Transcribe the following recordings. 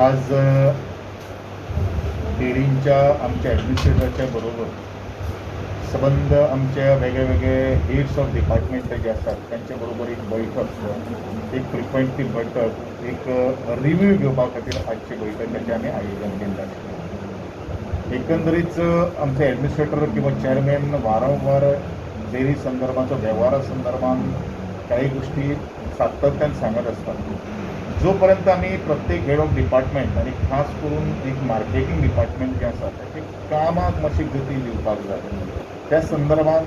आज डेरींच्या आमच्या ॲडमिनिस्ट्रेटरच्या बरोबर संबंद आमच्या वेगळे वेगळे हेड्स ऑफ डिपार्टमेंट जे आसात त्यांच्या बरोबर एक बैठक, एक फ्रिक्वंटली बैठक, एक रिव्ह्यू घेवपा खातीर आजचे बैठकाचें आमी आयोजन केल्लें आशिल्लें. एकंदरीत आमचे ॲडमिनिस्ट्रेटर किंवा चेअरमॅन वारंवार डेरी संदर्भाचो वेव्हारा संदर्भान काही गोष्टी सातत्यान सांगत आसतात. जोपर्यंत आमी प्रत्येक हेड ऑफ डिपार्टमेंट आनी खास करून एक मार्केटींग डिपार्टमेंट जें आसा ताचें कामाक मातशी गती दिवपाक जाय, त्या संदर्भान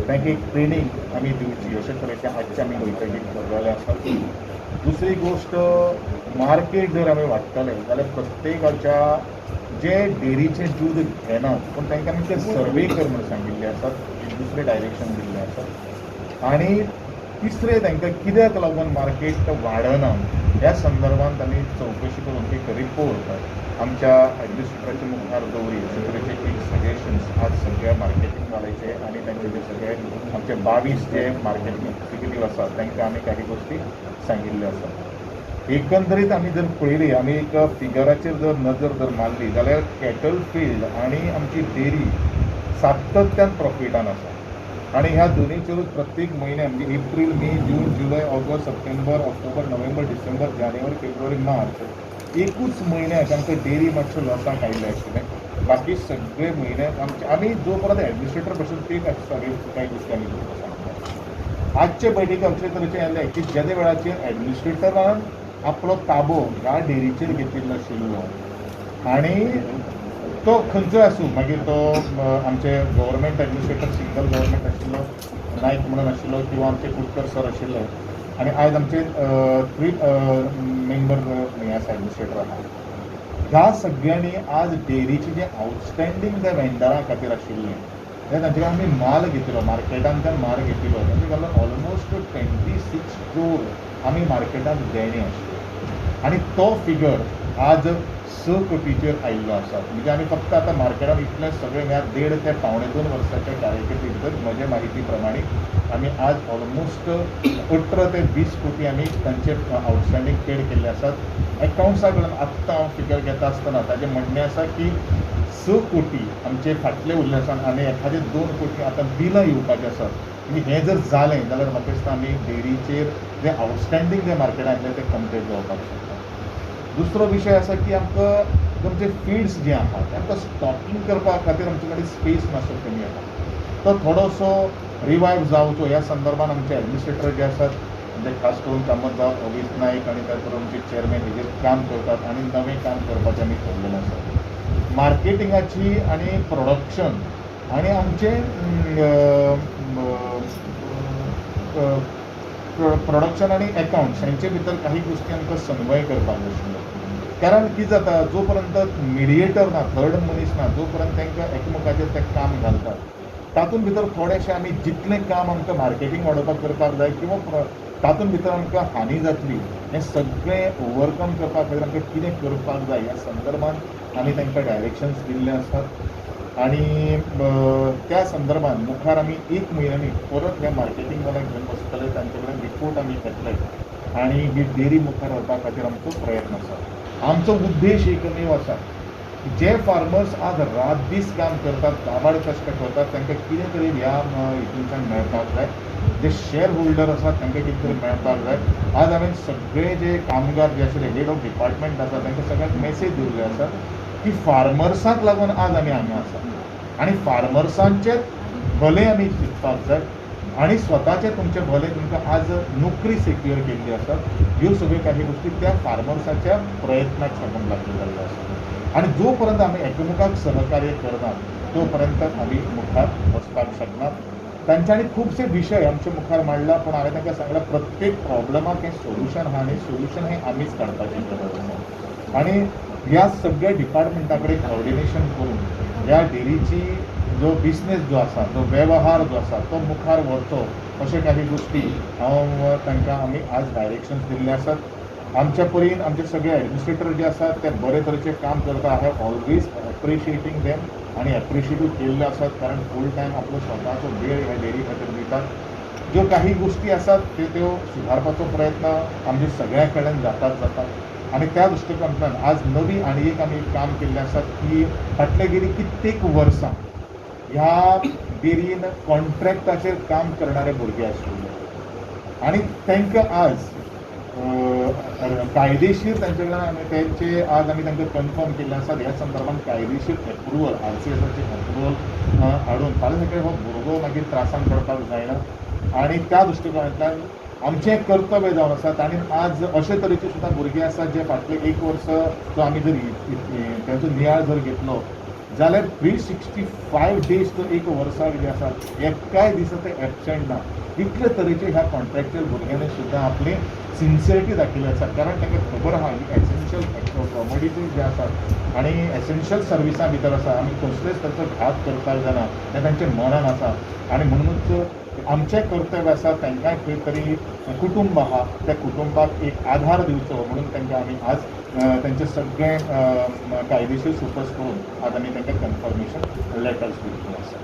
तांकां एक ट्रेनींग आमी दिवची अशे तरेचें आजचे आमी बैठकीक ठरलेलें आसा. दुसरी गोश्ट, मार्केट जर आमी वाडटले जाल्यार प्रत्येकाच्या जे डेरीचें दूद घेनात पूण तांकां आमी ते सर्वे कर म्हूण सांगिल्ले आसात, एक दुसरें डायरेक्शन दिल्लें आसा. आनी तिसरें, तांकां कित्याक लागून मार्केट वाडना ह्या संदर्भात तांणी चवकशी करून एक रिपोर्ट आमच्या ॲडमिनिस्ट्रेटराच्या मुखार दवरी अशे तरेचे एक सजेशन्स आज सगळ्या मार्केटींग वाल्याचे आनी तांचे जे सगळे आमचे 22 जे मार्केटींग एक्झिक्युटीव आसात तांकां आमी काही गोश्टी सांगिल्ल्यो आसात. एकंदरीत आमी जर पळयली, आमी एक फिगराचेर जर नजर जर मारली जाल्यार कॅटल फिल्ड आनी आमची डेरी सातत्यान प्रॉफिटान आसा आनी ह्या दोनीचेरूच प्रत्येक म्हयन्या म्हणजे एप्रील, मे, जून, जुलय, ऑगस्ट, सप्टेंबर, ऑक्टोबर, नोव्हेंबर, डिसेंबर, जानेवारी, फेब्रुवारी, मार्च एकूच म्हयन्याक आमकां डेरी मातशें लॉसाक आयिल्लें आशिल्लें. बाकी सगळे म्हयन्याक आमचे आमी जो पर्यंत ॲडमिनिस्ट्रेटर बसून ते सगळे कांय गोश्टी आमी तुमकां सांगता. आजचे बैठकीक अशे तरेचें आयलें की जेदे वेळाचेर ॲडमिनिस्ट्रेटरान आपलो ताबो ह्या डेरीचेर घेतिल्लो आशिल्लो आनी तो खंयचोय आसूं, मागीर तो आमचे गव्हर्मेंट ॲडमिनिस्ट्रेटर सिंगल गव्हर्मेंट आशिल्लो नायक म्हणून आशिल्लो किंवा आमचे कुटकर सर आशिल्ले आनी आयज आमचे 3 मेंबर हे आसा ॲडमिनिस्ट्रेटर आहा. ह्या सगळ्यांनी आज डेरीचे जे आवटस्टँडींग जे वेंडरा खातीर आशिल्लें ते तांचे कडेन आमी माल घेतिल्लो, मार्केटांतल्यान माल घेतिल्लो, तांचे कडल्यान ऑलमोस्ट 26 क्रोर आमी मार्केटांत देणें आशिल्लें आनी तो फिगर आज 6 कोटीचेर आयिल्लो आसा. म्हणजे आमी फक्त आतां मार्केटान इतलें सगळें ह्या 1.5 ते 1.75 वर्साच्या कार्यकिर्दी भितर म्हजे म्हायती प्रमाणे आमी आज ऑलमोस्ट 18 ते 20 कोटी आमी तांचे आवटस्टँडींग पेड केल्ले आसात. एकावंट्सा कडल्यान आत्तां हांव फिगर घेता आसतना ताजें म्हणणें आसा की 6 कोटी आमचे फाटले उरले आसा आनी एखादे 2 कोटी आतां बिलां येवपाचीं आसात. म्हणजे हें जर जालें जाल्यार म्हाका दिसता आमी डेरीचेर जें आवटस्टँडींग जें मार्केटान आयिल्लें तें कंप्लीट जावपाक शकता. दुसरो विशय आसा की आमकां तुमचे फिड्स जे आहा ते आमकां स्टॉकींग करपा खातीर आमचे कडेन स्पेस मातसो कमी आहा, तो थोडोसो रिवायव जावचो ह्या संदर्भान आमचे ॲडमिनिस्ट्रेटर जे आसात म्हणजे खास करून कामत बाब, अवित नायक आनी त्याच बरोबर आमचे चेअरमॅन हेजेर काम करतात आनी नवें काम करपाचें आमी ठरलेलें आसा. मार्केटिंगाची आनी प्रोडक्शन आनी आमचें प्रोडक्शन आनी एकावंट्स हांचे भितर काही गोश्टी आमकां समन्वय करपाक जाय आशिल्लो. कारण कितें जाता, जो पर्यंत मिडिएटर ना, थर्ड मनीस ना, जो पर्यंत तांकां एकमेकाचेर तें काम घालतात तातूंत भितर थोडेशें आमी जितलें काम आमकां मार्केटींग वाडोवपाक करपाक जाय किंवा तातूंत भितर आमकां हानी जातली हें सगळें ओवरकम करपा खातीर आमकां कितें करपाक जाय ह्या संदर्भान आमी तांकां डायरेक्शन्स दिल्ले आसात. आनी त्या संदर्भान मुखार आमी 1 म्हयन्यांनी परत ह्या मार्केटींग वाल्यांक घेवन बसतले, तांचे कडेन रिपोर्ट आमी घेतले आनी ही डेरी मुखार व्हरपा खातीर आमचो प्रयत्न आसा. आमचो उद्देश एकमेव आसा, जे फार्मर्स आज रात दीस काम करतात, काबाड कश्ट करतात, तांकां कितें तरी ह्या हितूंतल्यान मेळपाक जाय. जे शेअर होल्डर आसात तांकां कितें तरी मेळपाक जाय. आज हांवें सगळे जे कामगार जे आशिल्ले हेड ऑफ डिपार्टमेंट आसा तांकां सगळ्यांक मॅसेज दिल्ले आसा की फार्मर्साक लागून आज आमी हांगा आसा आनी फार्मर्सांचें भलें आमी चिंतपाक जाय आनी स्वताचें तुमचें भलें तुमकां आज नोकरी सेक्युअर केल्ली आसा. ह्यो सगळ्यो काही गोश्टी त्या फार्मर्साच्या प्रयत्नाक साकून लागू जाल्ल्यो आसा आनी जो पर्यंत आमी एकमेकाक सहकार्य करनात तो पर्यंत आमी मुखार वचपाक शकनात. तांच्यांनी खुबशे विशय आमचे मुखार मांडला पूण हांवें तांकां सांगलां प्रत्येक प्रॉब्लमाक हें सोल्युशन आहा आनी सोल्युशन हें आमीच काडपाची गरज आसा. आनी ह्या सगळ्या डिपार्टमेंटा कडेन कॉर्डिनेशन करून ह्या डेरीची जो बिजनेस जो आसा, जो वेव्हार जो आसा तो मुखार व्हरचो अशे काही गोश्टी हांव तांकां आमी आज डायरेक्शन्स दिल्ले आसात. आमच्या परीन आमचे सगळे ॲडमिनिस्ट्रेटर जे आसात ते बरे तरेचें काम करता. I have always appreciating them आनी एप्रिशिएटूय केल्ले आसात, कारण फूल टायम आपलो स्वताचो वेळ ह्या डेरी खातीर दितात. ज्यो काही गोश्टी आसात त्यो सुदारपाचो प्रयत्न आमचे सगळ्यां कडेन जातात जाता. आनी त्या दृश्टिकोनांतल्यान आज नवी आनी एक आमी काम केल्लें आसा की फाटले गेली कित्येक वर्सां ह्या डेरीन कॉन्ट्रॅक्टाचेर काम करणारे भुरगे आशिल्ले आनी तांकां आज कायदेशीर तांचे कडल्यान आमी तेंचे आज आमी तांकां कन्फर्म केल्लें आसा. ह्या संदर्भात कायदेशीर एप्रुवल RCSाचें एप्रुवल हाडून फाल्यां सकाळीं हो भुरगो मागीर त्रासान पडपाक जायना आनी त्या दृश्टिकोनांतल्यान आमचें कर्तव्य जावन आसा. आनी आज अशे तरेचे सुद्दां भुरगे आसात जे फाटले एक वर्स जो आमी जर तांचो नियाळ जर घेतलो जाल्यार 365 डेज तो एक वर्साक जे आसा एकाय दिसा ते एबसेंट ना. इतले तरेचे ह्या कॉन्ट्रॅक्चुअल भुरग्यांनी सुद्दां आपली सिन्सियरिटी दाखयली आसा, कारण तांकां खबर आहा ही एसेन्शियल कॉमोडिटीज जे आसात आनी एसेन्शियल सर्विसां भितर आसा, आमी कसलेच तांचो घात करपाक जायना हें तांच्या मनान आसा. आनी म्हणूनच आमचें कर्तव्य आसा तांकांय खंय तरी कुटुंब आहा त्या कुटुंबाक एक आधार दिवचो म्हणून तांकां आमी आज तांचे सगळे कायदेशीर सुपस करून आज आमी तांकां कन्फर्मेशन लेटर्स दिवचे आसा.